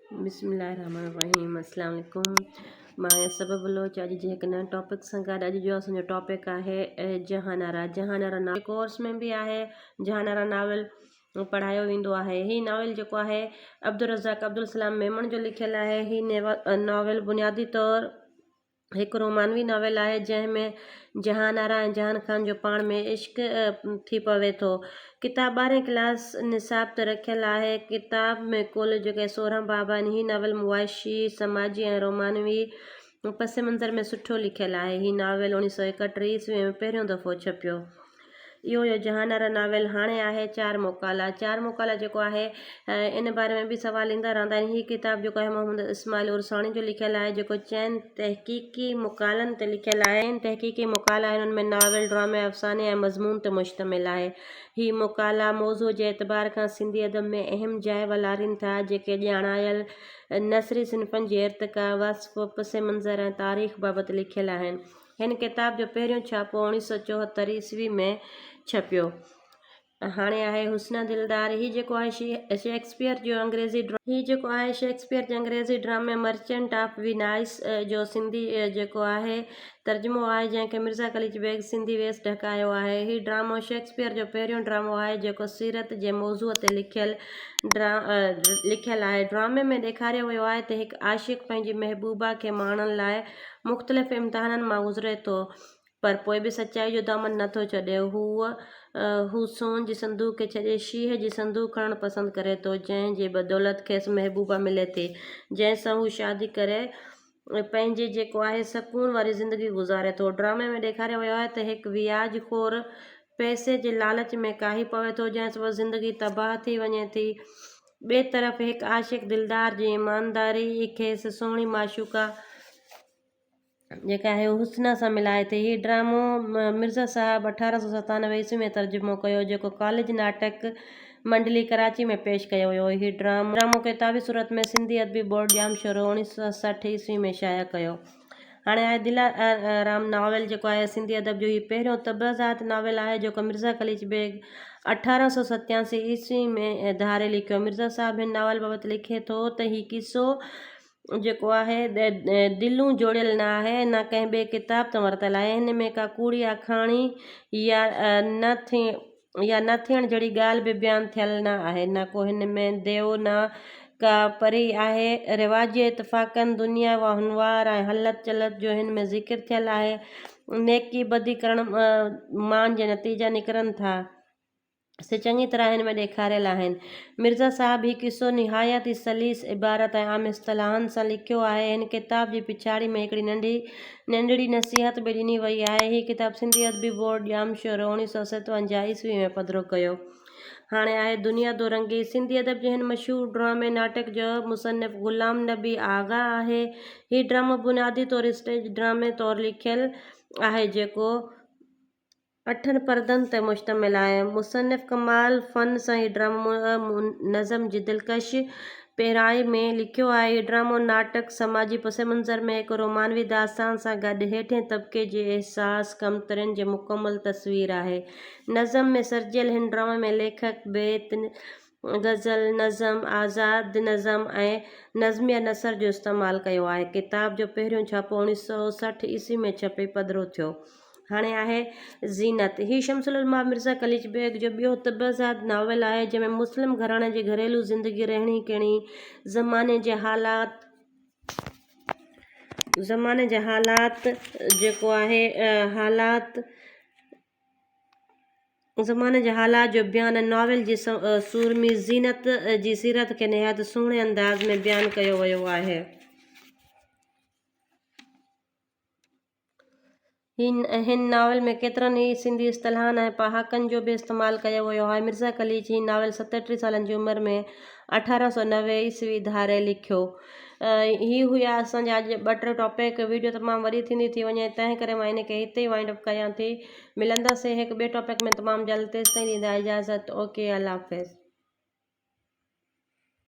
بسم الله الرحمن الرحيم السلام عليڪم مان آهيان صبا بلوچ اڄ جي هڪ نئين ٽاپڪ سان گڏ اڄ جو اسان جو ٽاپڪ آهي جهان آرا جهان آرا ناول ڪورس ۾ به آهي جهان آرا ناول پڙهايو ويندو آهي هي ناول جيڪو آهي عبدالرزاق عبدالسلام ميمڻ جو لکيل آهي هي ناول بنيادي طور هڪ رومانوي ناول آهي جنهن ۾ جهان آرا ۽ جهان خان جو پاڻ ۾ عشق ٿي پوي ٿو. ڪتاب ٻارهين ڪلاس نصاب تي رکيل آهي. ڪتاب ۾ ڪل جيڪي 16 باب آهن. هي ناول معاشي، سماجي ۽ رومانوي پس منظر ۾ سٺو لکيل آهي. هي ناول 1931 عيسوي ۾ پهريون دفعو ڇپيو. اهو هيو جهان آرا ناول هاڻي آهي چار مقالا چار مقالا جيڪو آهي ان باري ۾ به سوال ايندا رهندا آهن هي ڪتاب جيڪو آهي محمد اسماعيل عرساڻي جو لکيل آهي جيڪو چئن تحقيقي مقالن تي لکيل آهي چئن تحقيقي مقالا آهن ان ۾ ناول ڊرامي افساني ۽ مضمون تي مشتمل آهي هي مقالا موضوع جي اعتبار کان سنڌي ادب ۾ اهم جاء والارين ٿا جيڪي ڄاڻايل نثري صنفن جي ارتقا وصف پس منظر ۽ تاريخ بابت لکيل آهن هن ڪتاب جو پهريون ڇاپو 1974 عيسوي ۾ ڇپيو. هاڻي آهي حسنا دلدار. هي جيڪو آهي شيڪسپيئر جو انگريزي هي جيڪو آهي شيڪسپيئر جي انگريزي ڊرامي مرچنٽ آف وينائس جو سنڌي جيڪو آهي ترجمو آهي جنهن کي مرزا قليچ بيگ سنڌي ويس ڍڪايو آهي. هي ڊرامو شيڪسپيئر جو پهريون ڊرامو آهي جيڪو سيرت جي موضوع تي لکيل لکيل آهي. ڊرامي ۾ ڏيکاريو ويو آهي ته هڪ عاشق پنهنجي محبوبا کي ماڻڻ لاء مختلف امتحانن مان گذري ٿو، پر پوء به سچائي جو دامن نه ٿو ڇڏي. هو سون جي صندوق کي ڇڏي شيهه جي صندوق کڻڻ پسند ڪري ٿو، جنهن جي بدولت کيس محبوبه ملي ٿي، جنهن سان هو شادي ڪري پنهنجي جيڪو آهي سڪون واري زندگي گذاري ٿو. ڊرامي ۾ ڏيکاريو ويو آهي ته هڪ وياج خور پئسي جي لالچ ۾ ڪاهي پوي ٿو، جنهن سبب زندگي تباهه ٿي وڃي ٿي. ٻئي طرف هڪ عاشق دلدار جي ايمانداري ئي کيس سهڻي معشوقه جيڪا آهي حسنا سان ملائي ٿي. هي ڊرامو مرزا صاحب 1897 عيسوي ۾ ترجمو ڪيو جيڪو ڪاليج ناٽڪ منڊلي ڪراچي ۾ پيش ڪيو ويو. هي ڊرامو ڪتابي صورت ۾ سنڌي ادبي بورڊ ڄامشورو 1960 عيسوي ۾ شايع ڪيو. هاڻي آهي دل رام ناول جيڪو آهي سنڌي ادب جو هي پهريون طبعزاد ناول آهي جيڪو مرزا قليچ بيگ 1887 عيسوي ۾ ڌاري لکيو. مرزا صاحب هن ناول بابت لکي ٿو ته هي قصو جيڪو آهي دلون جوڙيل نه آهي نه ڪنهن ٻئي ڪتاب تان ورتل آهي. هن ۾ ڪا ڪوڙي آکاڻي يا نه ٿي يا نه ٿيڻ جھڙي ڳالهه به بيان ٿيل نه آهي، نه ڪو هن ۾ ديو نه ڪا پري آهي. رواجي اتفاقن، دنيا وهنوار ۽ هلت چلت جو هن ۾ ذڪر ٿيل آهي. نيڪي بدي ڪرڻ مان جي نتيجا نڪرن ٿا، سي چڱي طرح هن ۾ ڏيکاريل آهن. مرزا صاحب هي قصو نهايت ئي سليس عبارت ۽ عام اصطلاحن سان لکيو آهي. هن ڪتاب جي پڇاڙي ۾ هڪڙي ننڍي ننڍڙي نصيحت به ڏني وئي آهي. هي ڪتاب سنڌي ادبي بورڊ ڄامشورو 1957 عيسوي ۾ پڌرو ڪيو. هاڻي آهي دنيا دورنگي. سنڌي ادب جي هن مشهور ڊرامي ناٽڪ جو مصنف غلام نبي آغا آهي. هي ڊرامو بنيادي طور اسٽيج ڊرامي طور لکيل آهي جيڪو. اٺن پردن تي مشتمل آهي. مصنف ڪمال فن سان هي ڊرامو نظم جي دلڪش پيرائي ۾ لکيو آهي. هي ڊرامو ناٽڪ سماجي پس منظر ۾ هڪ رومانوي داستان سان گڏ هيٺين طبقي جي احساس ڪمترين جي مڪمل تصوير آهي. نظم ۾ سرجيل هن ڊرامي ۾ ليکڪ بيت، غزل، نظم، آزاد نظم ۽ نظميه نثر جو استعمال ڪيو آهي. ڪتاب جو پهريون ڇاپو 1960 عيسوي ۾ ڇپي پڌرو ٿيو. هاڻي آهي زينت. هي شمس العلماء مرزا قليچ بيگ جو ٻيو طبعزاد ناول آهي، جنهن ۾ مسلم گهراڻي جي گهريلو زندگي، رهڻي ڪهڻي، زماني جي حالات، زماني جا حالات جيڪو آهي حالات، زماني جي حالات جو بيان ۽ ناول جي سورمي زينت جي سيرت کي نهايت سهڻي انداز ۾ بيان ڪيو ويو آهي. هن ناول ۾ ڪيترن ئي سنڌي اصطلاحن ۽ پهاڪن جو به استعمال ڪيو ويو آهي. مرزا قليچ هي ناول 37 سالن جي عمر ۾ 1890 عيسوي ڌاري لکيو. هي هيا اسان جا اڄ ٻه ٽي ٽاپڪ. ويڊيو تمام وڏي ٿيندي ٿي وڃي تنهن ڪري مان ان کي هتي ئي وائنڊ اپ ڪيان ٿي. ملنداسين هڪ ٻئي ٽاپڪ ۾ تمام جلد تيستائين ڏيندا اجازت اوڪي الله حافظ.